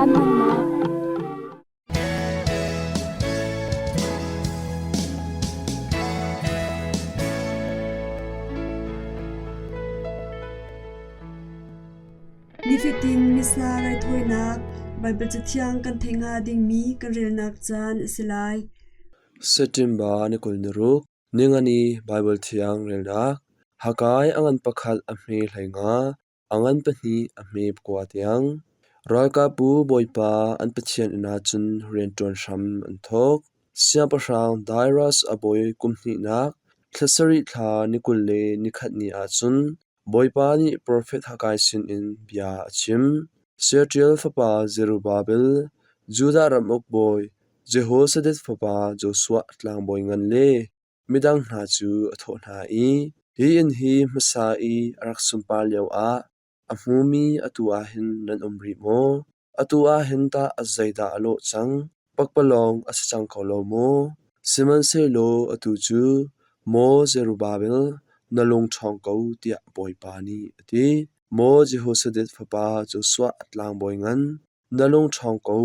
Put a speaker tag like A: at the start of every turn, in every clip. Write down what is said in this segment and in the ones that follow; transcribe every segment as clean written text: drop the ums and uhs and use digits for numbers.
A: Caan hmannak.
B: Nifatin Missa raithawinak Baibal Cathiang kan theih hnga dingmi kan relnak caan a si lai.
C: September ni 26, Ningani Baibal Thiang relnak Hakai a ngan pakhat a hme 15, a ngan pahnih a hme pakua tiang. Ralkapbu Bawipa an Pathian inn ah cun rianṭuan hram an thawk. Siangpahrang Darius a bawi kum hnihnak, thla sarih thla ni 21 ni ah cun Bawipa nih profet Haggai sinin bia a chim. Shealtiel fapa Zerubbabel, Judah ramuk bawi Jehozadak fapa Joshua tlangbawi ngan le midang hna cu a thawh hna i, Hi inn hi hmasa i a rak sunpar lioah a hmumi atu ah hin nan um rih maw? Atu ah hin tah zeidah a lawh cang? Pakpalawng a si cang ko lo maw? Sihmanhsehlaw atu cu, maw Zerubbabel, na lung ṭhawng ko, tiah Bawipa nih a ti. Maw Jehoshaphat fapa Joshua tlangbawi ngan, na lung ṭhawng ko,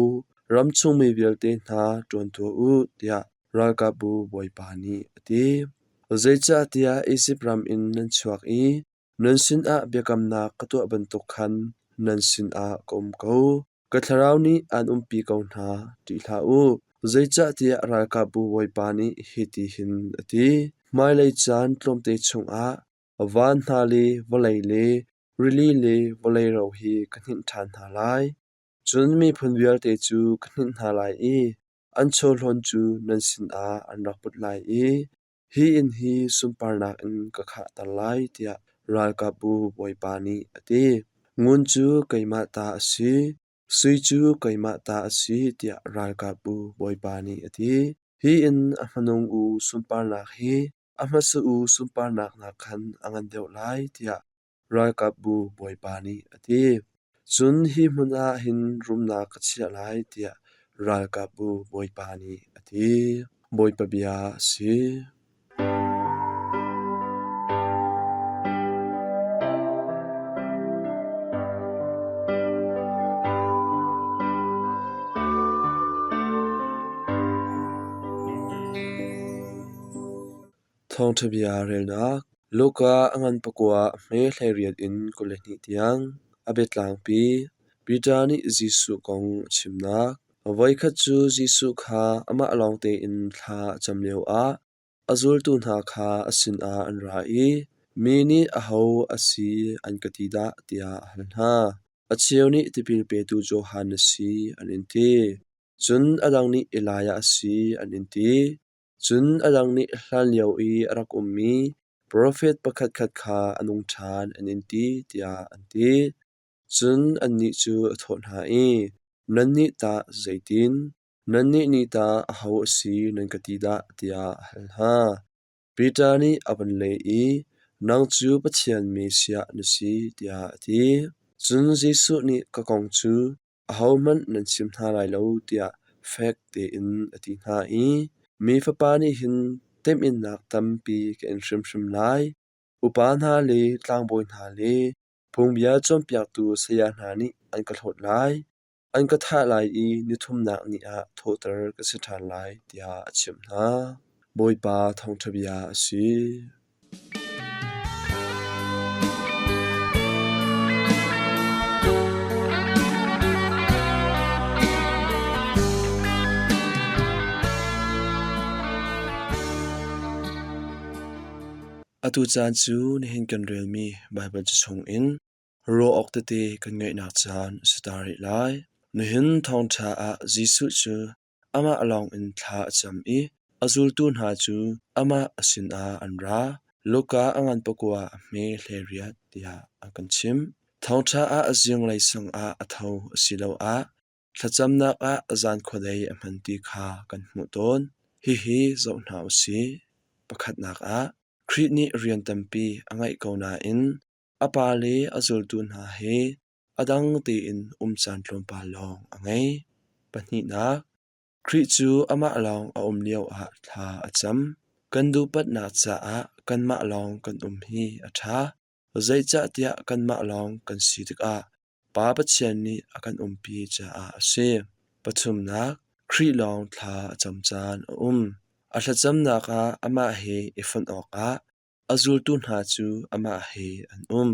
C: ram chungmi vialte hna ṭuan tuah u, tiah ralkapbu Bawipa nih a ti. Zeicahtiah Izipt ram in nan chuak i nan sinah biakamnak ka tuah bantuk khan nan sinah ka um ko. Ka thlarau nih aan umpi ko hna, ṭih hlah u. Zeicahtiah ralkapbu Bawipa nih hitihin a ti: Hmailei caan tlawmte chungah van hna le vawlei le rili le vawlei ro hi ka hninh ṭhan hna lai. Cun miphun vialte cu ka hninh hna lai i an chawhlawn cu nan sinah an rak put lai i hi inn hi sunparnak in ka khahter lai, tiah ralkapbu Bawipa nih a ti. Ngun cu keimah ta a si, sui cu keimah ta a si, tiah ralkapbu Bawipa nih a ti. Hi inn a hmanung u sunparnak hi a hmasa u sunparnak nakkhan a ngan deuh lai, tiah ralkapbu Bawipa nih a ti. Cun hi hmun ah hin rumnak ka chiah lai, tiah ralkapbu Bawipa nih a ti. Bawipa bia a si. Thawngṭha bia relnak Luka a ngan pakua a hme 18 in 22 tiang a biatlangpi Peter nih Jesuh kong a chimnak. Voikhat cu Jesuh kha amah lawng tein thla a cam lioah a zultu hna kha a sinah an ra i mi nih aho a si an ka ti dah tiah a hal hna. A cheu nih tipil petu Johan na si an in ti. Cun a dang nih Elijah a si an in ti. Cun a dang nih hlanlio i a rak ummi profet pakhatkhat kha a nung ṭhan an in ti, tiah an ti. Cun annih cu a thawh hna i, Nannih tah zeitin? Nannih nih tah aho a si nan ka ti dah? tiah a hal hna. Peter nih a van leh i, Nang cu Pathian Messiah na si, tiah a ti. Cun Jesuh nih ka kong cu ahohmanh nan chim hna lai lo tiah fek tein a ti hna i mi Fapa nih hin temhinnak tampi ka in hrimhrim lai. Upa hna le tlangbawi hna le phungbia cawnpiaktu saya hna nih an ka hlawt lai, an ka thah lai i ni thumnak ni ah thawhter ka si ṭhan lai tiah a chimh hna. Bawipa thawngṭha bia a si. Atu caan cu nihin kan relmi Baibal ca chungin ruah awk tete kan ngeihnak caan a si ta rih lai. Nihin thawngṭha ah Jesuh cu Amah lawngin thla a cam i a zultu hna cu amah a sinah an ra. Luka a ngan pakua a hme 18 tiah a kan chimh. Thawngṭha ah zinglei sangah a tho asiloah thlacamnak ah zan khuadei a hman ti kha kan hmuh tawn. Hihi zoh hna u sih. Pakhatnak ah, Khrih nih rian tampi a ngeih ko nain a Pa le a zultu hna he a dang tein um caan tlawmpal lawng a ngei. Pahnihnak, Khrih cu amah lawng a um lioah thla a cam. Kan duhpatnak caah kanmah lawng kan um hi a ṭha. Zeicahtiah kanmah lawng kan si tikah Pa Pathian nih a kan umpi caah a si. Pathumnak, Khrih lawng thla a cam caan a um. A thlacamnak ah amah he i fonh awkah a zultu hna cu amah he an um.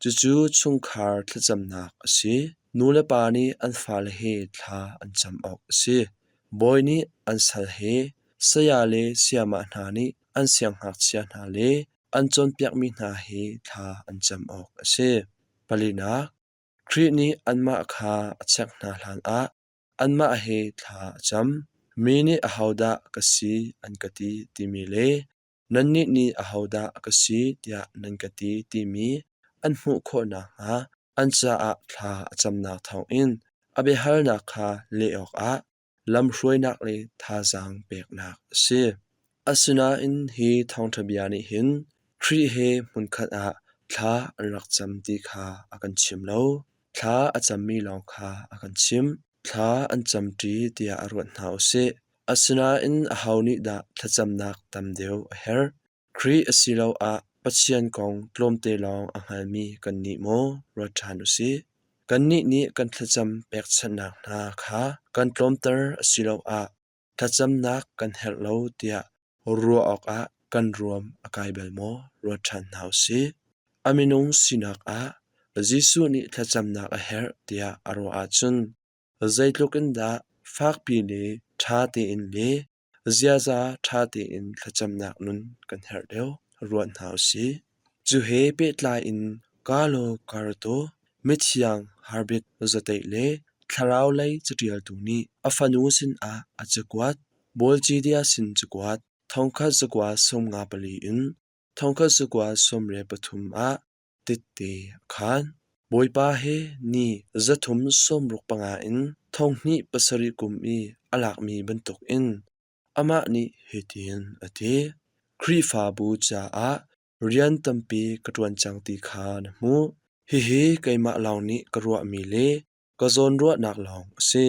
C: Cucu chungkhar thlacamnak a si. Nulepa nih an fale he thla an cam awk a si. Bawi nih an sal he, saya le sayamah hna nih an siangngakchia hna le an cawnpiakmi hna he thla an cam awk a si. Palinak, Khrih nih anmah kha a chek hna hlanah anmah he thla a cam. Mi nih ahodah ka si an ka ti timi le nannih nih ahodah ka si tiah nan ka ti timi an hmuh khawh nakhnga an caah thla a camnak thawngin a biahalnak kha leh awkah lamhruainak le thazaang peknak a si. Asinain hi thawngṭha bia nih hin Khrih he hmunkhat ah thla an rak cam ti kha a kan chim lo. Thla a cammi lawng kha a kan chimh. Thla an camṭi tiah ruat hna u sih. Asinain aho nih dah thlacamnak tam deuh a herh? Khrih asiloah Pathian kong tlawmte lawng a hngalmi kannih maw ruat ṭhan u sih. Kannih nih kan thlacam pekchanhnak hna kha kan tlawmter asiloah thlacamnak kan herh lo tiah ruah awkah kan ruam a kai bal maw ruat ṭhan hna u sih. A minung sinak ah Jesuh nih thlacamnak a herh tiah a ruah ahcun zeitluk in dah fakpi le ṭha tein le Ziaza ṭha tein thlacamnak nun kan herh deuh, ruat hna u sih. Cu he pehtlai in Carlo Carretto, mithiang Herbert Zateih le thlarau lei caṭialtu nih a fanu sinah a cakuat, Bolgidia sin cakuat, 1954 in 1993 ah tette a khaan. Bawipa he ni 365 in 2007 kum i a lakmi bantukin amah nih hitin a ti: Khrihfabu caah rian tampi ka ṭuan cang ti kha na hmuh. Hihi keimah lawng nih ka ruahmi le ka zawnruahnak lawng a si.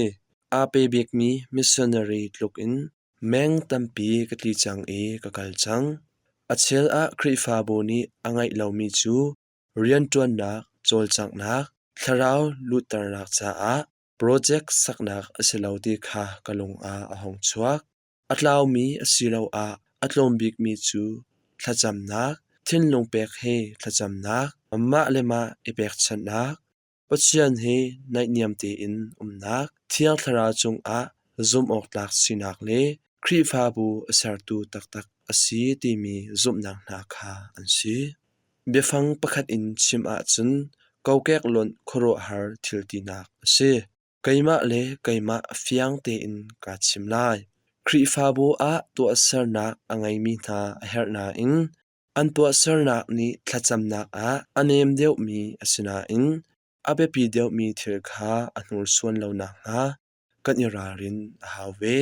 C: Aa pe bikmi missionary tlukin meng tampi ka tli cang i ka kal cang. A chel ah Khrihfabu nih a ngeih lomi cu rianṭuannak, cawlcanghnak, thlarau luhternak caah project saknak a si lo ti kha ka lung ah a hung chuak. A tlaumi asiloah a tlawm bikmi cu thlacamnak, thinlung pek he thlacamnak, mah le mah i pekchanhnak, Pathian he naihniam tein umnak, Thiang Thlarau cungah zumhawktlak sinak le Khrihfabu a sertu taktak a si timi zumhnak hna kha an si. Biafang pakhat in chim ahcun kokek lonh khuaruahhar thil tinak a si. Keimah le keimah fiang tein kaa chim lai. Khrihfabu ah tuahsernak a ngeimi hna a herh nain an tuahsernak nih thlacamnak ah a nem deuhmi a si nain a biapi deuhmi thil kha a hnursuan lo nakhnga kan i ralrin a hau ve.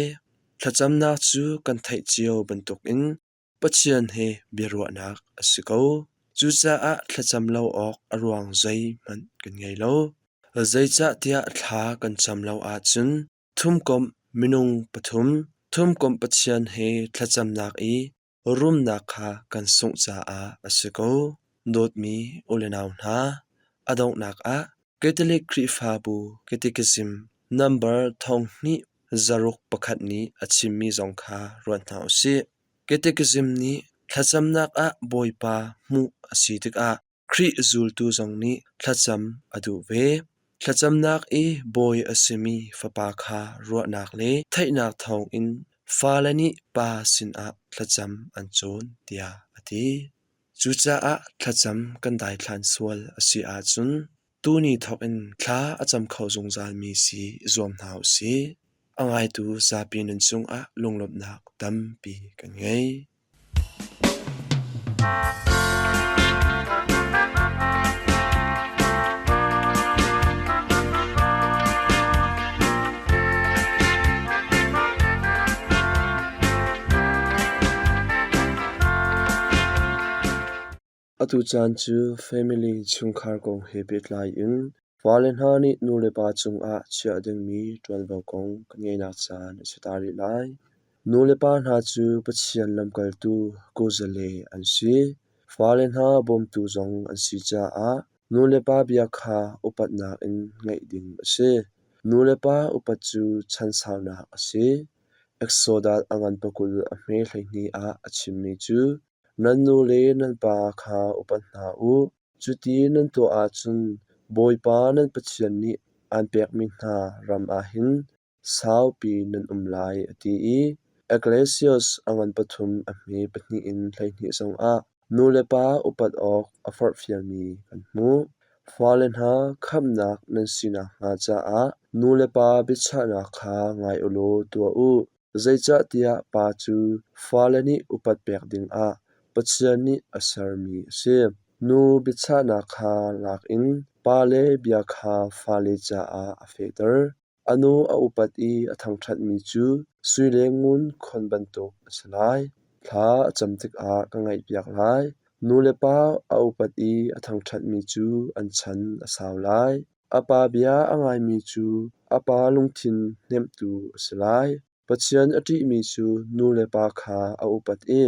C: Thlacamnak cu kan theih cio bantukin Pathian he biaruahnak a si ko. Cucaah thlacam lo awk a ruang zeihmanh kan ngei lo. Zeicahtiah thla kan cam lo ahcun thumkomh minung pathum, thumkomh Pathian he thlacamnak i rumnak kha kan sungh caah a si ko. Dawtmi u le nau hna, a donghnak ah Catholic Khrihfabu Catechism nambar 2161 nih a chimmi zong kha ruat hna u sih. Catechism nih thlacamnak ah Bawipa hmuh a si tikah Khrih zultu zong nih thlacam a duh ve. Thlacamnak i bawi a simi fapa kha ruahnak le theihnak thawngin fale nih pa sinah thlacam an cawn tiah a ti. Cucaah thlacam kan daithlan sual a si ahcun tuni thawkin thla a cam kho zungzalmi si i zuam hna u sih. A ngaitu zapi nan cungah lunglawmhnak tampi kan ngei. Atu caan cu family chungkhar kong he pehtlai in fale hna nih nulepa cungah chiah dingmi ṭuanvo kong kan ngeihnak caan a si ta rih lai. Nulepa hna cu Pathian lamkaltu kuzale an si. Fale hna bawmtu zong an si caah Nulepa bia kha upatnak in ngaih ding a si. Nulepa upat cu chansaunak a si. Exodus a ngan pakul a hme 12 ah a chimmi cu, Nan nu le nan pa kha upat hna u. Cuti nan tuah ahcun Bawipa nan Pathian nih aan pekmi hna ram ah hin saupi nan um lai, a ti i Ecclesiastes a ngan pathum a hme pahnih in 12 zongah nu le pa upat awk a forhfialmi kan hmuh. Fale hna khamhnak nan si nakhnga caah nu le pa biachahnak kha ngai u law tuah u. Zeicahtiah pa cu fale nih upat pek dingah Pathian nih a sermi a si. Nu biachahnak kha lak in pale bia kha fale caah a fehter. A nu a upat i a thangṭhatmi cu sui le ngun khon bantuk a si lai. Thla a cam tikah ka ngaihpiak lai. Nu le pa a upat i a thangṭhatmi cu an chan a sau lai. A pa bia a ngaimi cu a pa lungthin hnemhtu a si lai. Pathian a ṭihmi cu nu le pa kha a upat i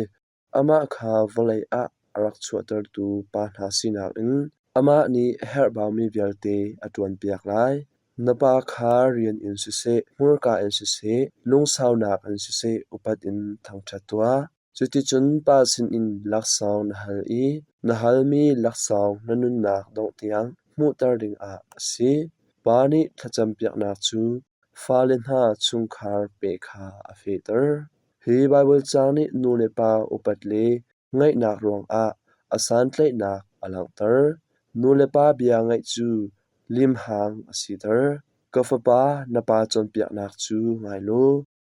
C: amah kha vawlei ah a rak chuahtertu pa hna sinak in amah nih a herhbaumi vialte a ṭuanpiak lai. Na pa kha rian in siseh, hmurka in siseh, lungsaunak in siseh upat in thangṭhat tuah. Cuticun pa sinin laksawng na hal i na halmi laksawng na nunnak dongh tiang hmuhter dingah a si. Pa nih thlacampiaknak cu fale hna chungkhar peh kha a fehter. Hi Baibal caang nih nu le pa upat le ngaihnak ruangah a santlaihnak a langhter. Nu le pa bia ngaih cu limhang a siter. Ka fapa, na pa cawnpiaknak cu ngai law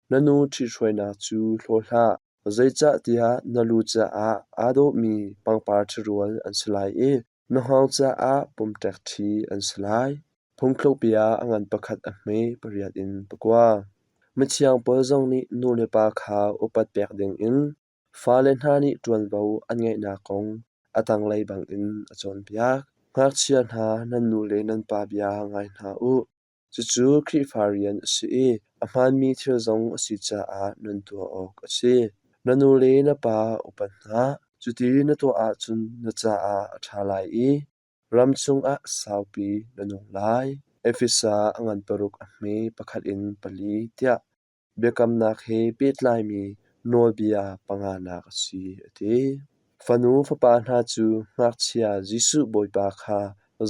C: na nu ṭhithruainak cu hlaw hlah, zeicahtiah na lu caah aa dawhmi pangpar ṭhirual an si lai i na hngawng caah pumṭek ṭhi an si lai. Phungthlukbia a ngan pakhat a hme pariat in pakua. Mithiang Paul zong nih nu le pa kha upat pek dingin fale hna nih ṭuanvo an ngeihnak kong a tanglei bangin a cawnpiak. Ngakchia hna, nan nu le nan pa bia ngai hna u. Cucu Khrihfa rian a si i a hmaanmi thil zong a si caah nan tuah awk a si. Na nu le na pa upat hna. Cuti na tuah ahcun na caah a ṭha lai i ram chungah saupi na nung lai. Efesa a ngan paruk a hme pakhat in pali tiah biakamnak he pehtlaimi nawlbia panganak a si, a ti. Fanu fapa hna cu ngakchia Jesuh Bawipa kha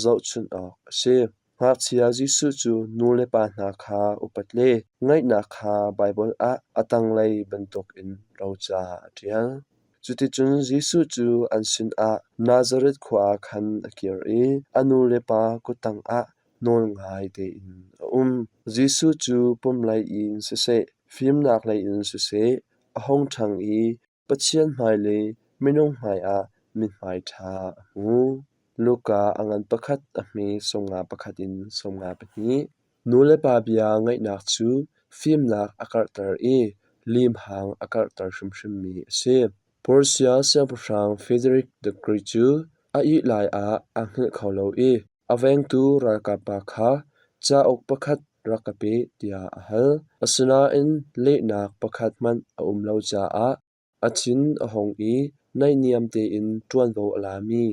C: zohchunh awk a si. Ngakchia Jesuh cu nu le pa hna kha upat le ngaihnak kha Baibal ah a tanglei bantukin roca a ṭial. Cuticun Jesuh cu an sinah Nazareth khua ah khan a kir i a nu le pa kuttang ah nawlngai tein a um. Jesuh cu pumlei in siseh, fimnak lei in siseh a hung ṭhang i Pathian hmai le minung hmaiah mithmai ṭha a hmu. Luka a ngan pakhat a hme 51 in 52. Nu le pa bia ngaihnak cu fimnak a karhter i limhang a karhter hrimhrimmi a si. Persia siangpahrang Frederick the Great cu a ih lai ah aa hngilh kho lo i a vengtu ralkap pa kha cauk pakhat rak ka pe tiah a hal. Asinain lehnak pakhat hmanh a um lo caah a thin a hung i naihniam tein ṭuanvo a lami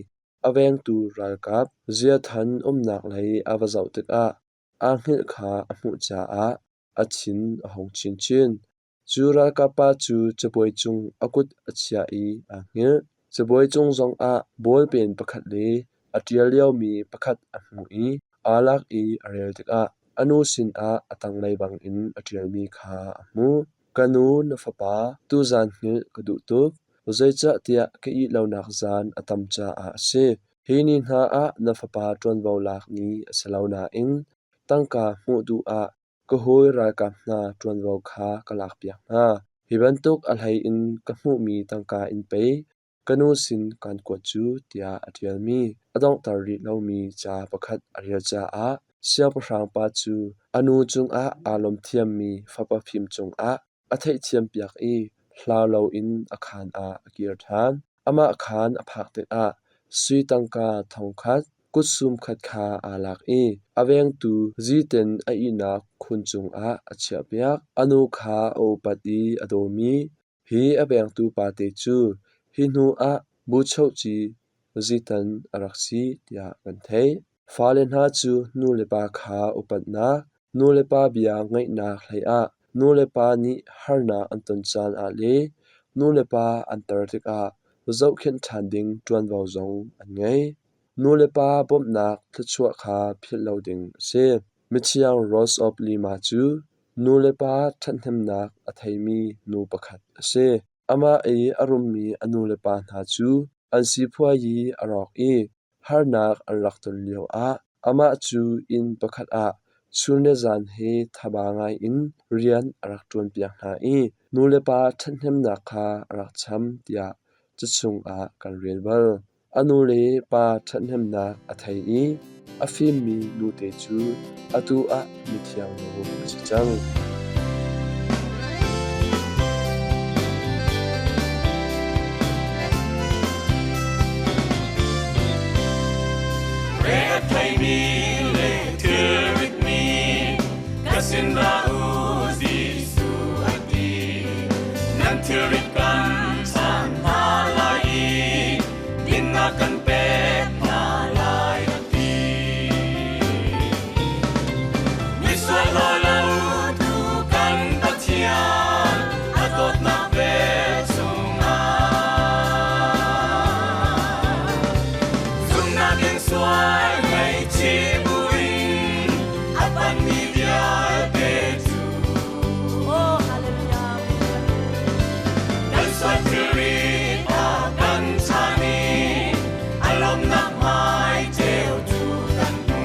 C: a vengtu ralkap Ziathan umnak lei a va zoh tikah aa hngilh kha a hmuh caah a thin a hung chinchin. Cu ralkap pa cu cabuai cung a kut a chiah i aa hngilh. Cabuai cung zongah bawlpen pakhat le a ṭial liomi pakhat a hmuh i aa lak i a rel tikah a nu sinah a tanglei bangin a ṭialmi kha a hmuh. Ka nu, na fapa, tuzaan hngilh ka duh tuk, zeicahtiah ka ih lonak zaan a tam caah a si. Hi ni hna ah na fapa ṭuanvo lak ni a si lo nain tangka hmuh duh ah ka hawi ralkap hna ṭuanvo kha ka lakpiak hna. Hi bantuk a hlei in ka hmuhmi tangka in pei ka nu sin kaan kuat cu tiah a ṭialmi a donghter rih lomi ca pakhat a rel caah siangpahrang pa cu a nu cungah aa lawm thiammi fapa fim cungah a theihthiampiak i hlau loin a khaan ah a kir ṭhan. Amah khaan a phak tikah sui tangka thongkhat, kutsum khat kha aa lak i a vengtu ziten a ihnak khun cungah a chiahpiak. A nu kha a upat i a dawmi hi a vengtu pate cu hi hnuah buchohci Zitan a rak si tiah kan theih. Fale hna cu nulepa kha upatnak, nulepa bia ngaihnak hleiah nulepa nih harnak an ton caan ah le nulepa an tar tikah zohkhenh ṭhan ding ṭuanvo zong an ngei. Nulepa bawmhnak thluachuah kha philh lo ding a si. Mithiang Rose of Lima cu nulepa ṭhathnemnak a theimi nu pakhat a si. Amah i a rummi a nulepa hna cu an siphuai i a rawk i harnak an rak ton lioah amah cu inn pakhat ah chun le zan he thaba ngaiin rian a rak ṭuanpiak hna i nulepa ṭhathnemnak kha a rak cham tiah ca chungah kan rel bal. A nu le pa ṭhathnemnak a thei i a fimmi nute cu atu ah mithiang nu a si cang.
A: Re a theimi le thilritmi ka sin ra u Jesuh a ti. Nan thilrit kan chan hna lai i dinnak kan pek hna lai a ti. Misual lo tu kan Pathian a dawtnak vel chungah zumhnak in sual ngaihchih buin a panmi vialte cu
D: Oh, hallelujah.
A: kan sual thilrit a kan chan i a lawmnak hmai ceu cu kan hmu.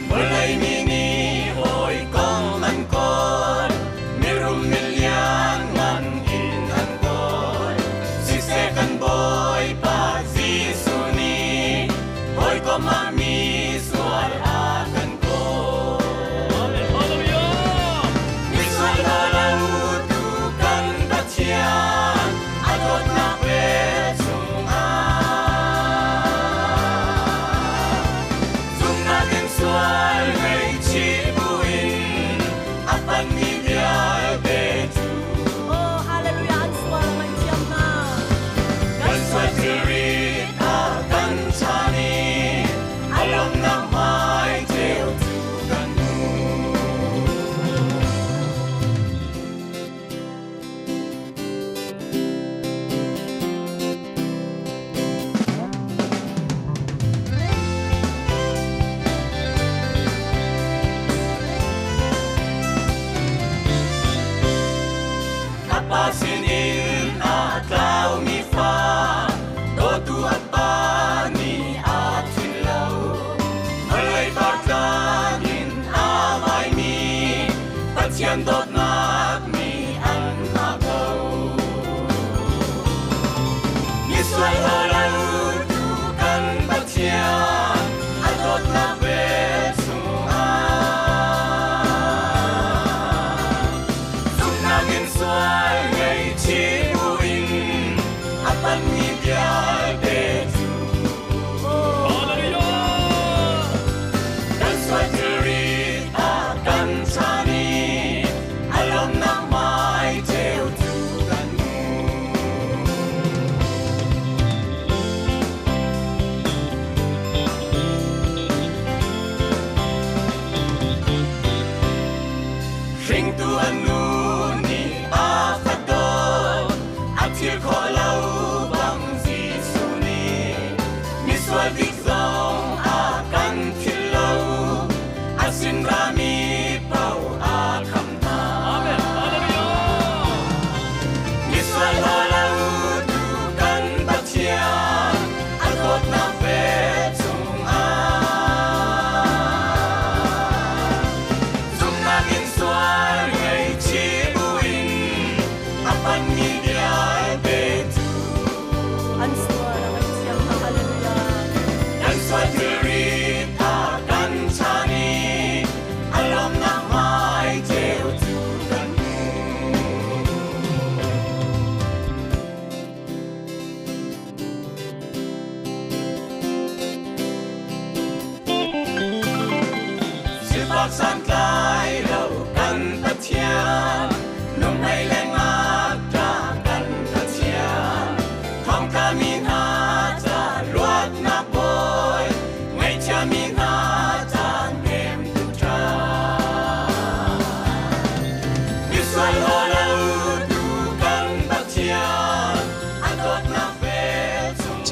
A: Vawlei mi nih hawikom an kawl, mirum milian ngan in an kawl. Siseh kan Bawipa Jesuh nih hawikom ah mi sual a kan kawl. Misual lo tu kan Pathian a dawtnak vel chungah zumhnak in sual ngaihchih buin a panmi vialte cu
D: Oh, hallelujah. An sual a ngaihthiam hna.
A: kan sual thilrit a kan chan i a lawmnak hmai ceu cu kan hmu. A pa sinin aa tlaumi fa dawtu a pa nih aa thil lo. Vawlei partlang in aa vaimi Pathian dawtnak nih an hngah ko. Misual lo tu kan Pathian a dawtnak vel chungah zumhnak in sual ngaihchih buin a panmi vialte cu kan sual thilrit a kan chan i a lawmnak hmai ceu cu kan hmu. Hringtu an nu nih a fadawt, a thil khawh lo bang Jesuh nih misual bik zong a kan philh lo, a sin rami paoh a kham hna. Misual lo tu kan Pathian a dawtnak vel chungah zumhnak in sual ngaihchih buin a panmi vialte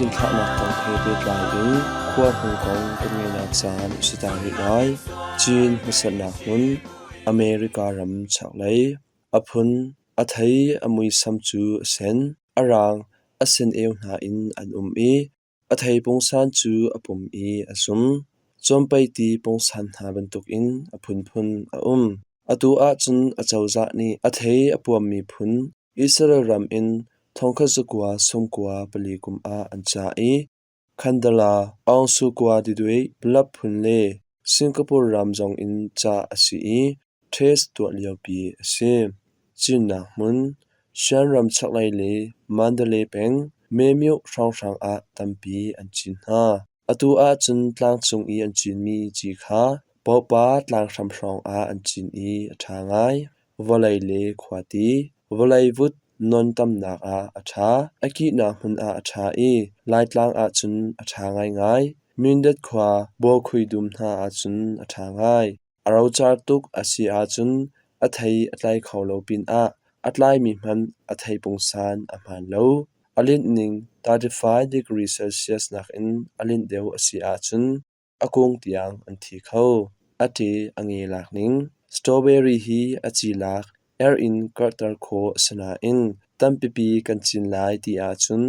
C: cinthlahnak kong he pehtlai in khua hnu kong kan ngeihnak caan a si ta rih lai. Cin hmasatnak hmun America ram chaklei a phun a thei a muisam cu a sen, a raang, a sen-eu hna in an um i a thei pungsan cu a pum i a zum. Cawmpei pungsan hna bantukin a phunphun a um. Atu ahcun acozah nih a thei a puammi phun Israel ram in thongkhat zakua sawmkua pali kum ah an cah i Khandala, Aungsukua Didui, Blap phun le Singapore ram zongin cah a si i test tuah liopi a si. Cinnak hmun Shan ram chaklei le Mandalay peng Memyo hrawnghrang ah tampi an cin hna. Atu ahcun tlangcung i an cinmi ci kha Popa tlanghram hrawng ah an cin i a ṭha ngai. Vawlei le khuati, vawlei vut non tamnak ah a ṭha. A kihnak hmun ah a ṭha i Laitlang ahcun a ṭha ngaingai. Mindat khua Bawkhui dum hna ahcun a ṭha ngai. A rocar tuk a si ahcun a thei a tlai kho lo pinah a tlaimi hmanh a thei pungsan a hmaan lo. A linh ning 35 degree Celsius nakin a linh deuh a si ahcun a kung tiang an thi kho. A ṭe a nge lak ning. Strawberry hi a ci lak er in karhter khawh a si nain tampipi kan cin lai ti ahcun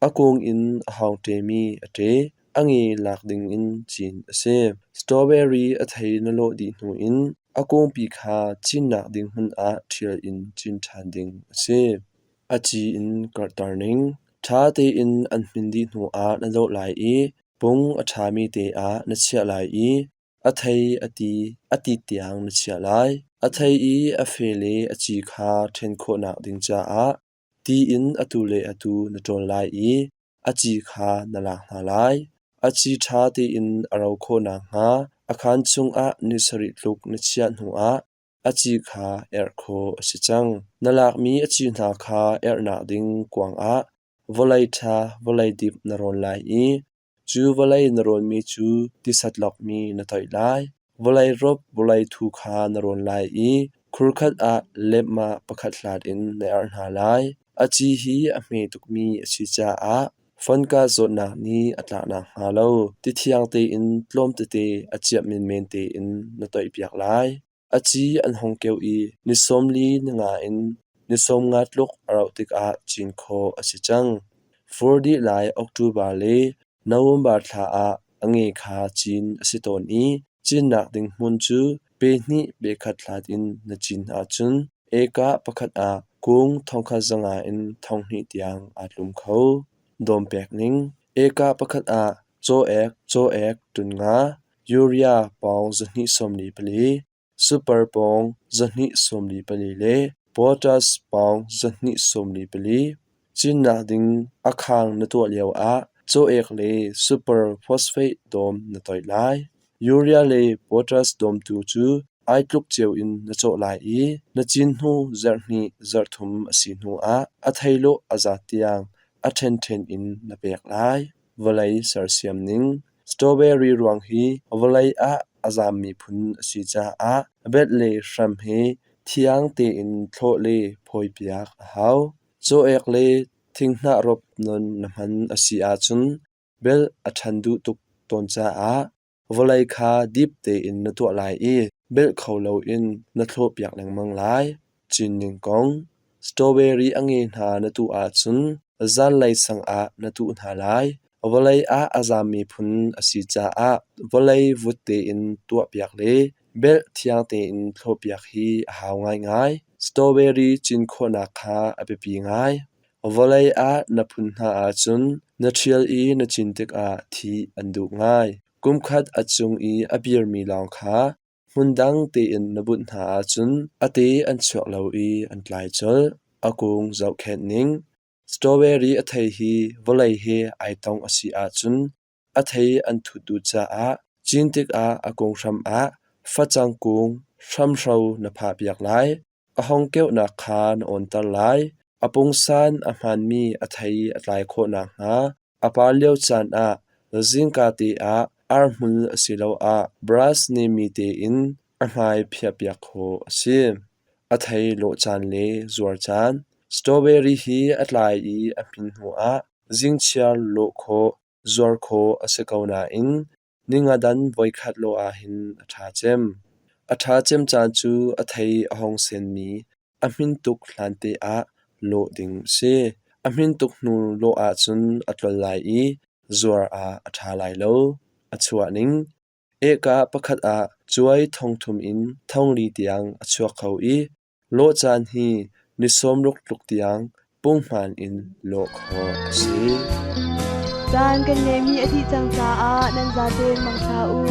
C: a kung in a hawng ṭemi a ṭe, a nge lak dingin cin a si. Strawberry a thei na lawh dih hnu in a kungpi kha cinnak ding hmun ah ṭhial in cin ṭhan ding a si. A ci in karhter ning. Ṭha tein an hmin dih hnu ah na lawh lai i pung a ṭhami te ah na chiah lai i A thei a ti a tit tiang na chiah lai. A thei i a fe le a ci kha ṭhen khawhnak ding caah ti in atu le atu na ṭawl lai i a ci kha na lak hna lai. A ci ṭha tein a ro khawh nakhnga a khaan chungah ni sarih tluk na chiah hnuah a ci kha erh khawh a si cang. Na lakmi a ci hna kha erhnak ding kuang ah vawlei ṭha vawlei dip na rawn lai i Cu vawlei na rawnmi cu tisat lokmi na toih lai. Vawlei rop vawlei thu kha na rawn lai i khurkhat ah lepmah pakhat hlat in na erh hna lai. A ci hi a hme tukmi a si caah fonka zawtnak nih a tlak nakhnga lo tithiang tein tlawm tete a ciap menmen tein na toihpiak lai. A ci an hung keuh i ni 40 ni nga in ni 50 tluk a rauh tikah cin khawh a si cang. Fur dih lai October le November thla ah a nge kha cin a si tawn i cinnak ding hmun cu pe hnih pe khat hlat in na cin ahcun ekah pakhat ah kung 1500 in 2000 tiang aa tlum kho. Dawm pek ning ekah pakhat ah caw-ek caw-ek tun nga Urea pawng 244, super pawng 244 le potash pawng 244. Cinnak ding a khang na tuah lioah caw-ek le super phosphate dawm na toih lai. Urea le potash dawm tu cu ai tluk cio in na cawh lai i na cin hnu zarh hnih zarh thum a si hnuah a theilawh a zat tiang a ṭhenṭhen in na pek lai. Vawlei sersiam ning Strawberry ruang hi vawlei ah a zammi phun a si caah belh le hram hi thiang tein thlawh le phawipiak a hau. Caw-ek le thinghnah rop non na hman a si ahcun belh a ṭhan duh tuk tawn caah vawlei kha dip tein na tuah lai i belh kho loin na thlawhpiak lengmang lai. Cinning kong Strawberry a nge hna na tuh ahcun zanlei sang ah na tuh hna lai. Vawlei ah a zammi phun a si caah vawlei vut tein tuahpiak le belh thiang tein thlawhpiak hi a hau ngaingai. Strawberry cin khawhnak kha a biapi ngai. Vawlei ah na phun hna ahcun na ṭhial i na cin tikah thih an duh ngai. Kumkhat a cung i a birmi lawng kha Hmundang tein na bunh hna ahcun a te an chuak lo i an tlai colh. A kung zohkhenh ning. Strawberry a thei hi vawlei he ai tong a si ahcun a thei an thut duh caah cin tikah a kung hram ah facang kung hramhro na phahpiak lai. A hong keuhnak kha na awnter lai. A pungsan a hmaanmi a thei a tlai khawh nakhnga a par lio caan ah zingkate ah arhmul asiloah brush nemi tein a hmai phiahpiak khawh a si. A thei lawh caan le zuar caan. Strawberry hi a tlai i a hmin hnuah Zingchiar lawh khawh, zuar khawh a si ko nain ningadan voikhat lawh ahhin a ṭha cem. A ṭha cem caan cu a thei a hong senmi a hmin tuk hlante ah lawh ding a si. A hmin tuk hnu lawh ahcun a tlol lai i zuar ah a ṭha lai lo. A chuah ning Ehka pakhat ah cuai 3000 in 4000 tiang a chuak kho i lawh caan hi ni 60 tluk tiang punghman in lawh khawh a si.
B: Caan kan ngeihmi a dih cang caah nan zaten mangṭha u.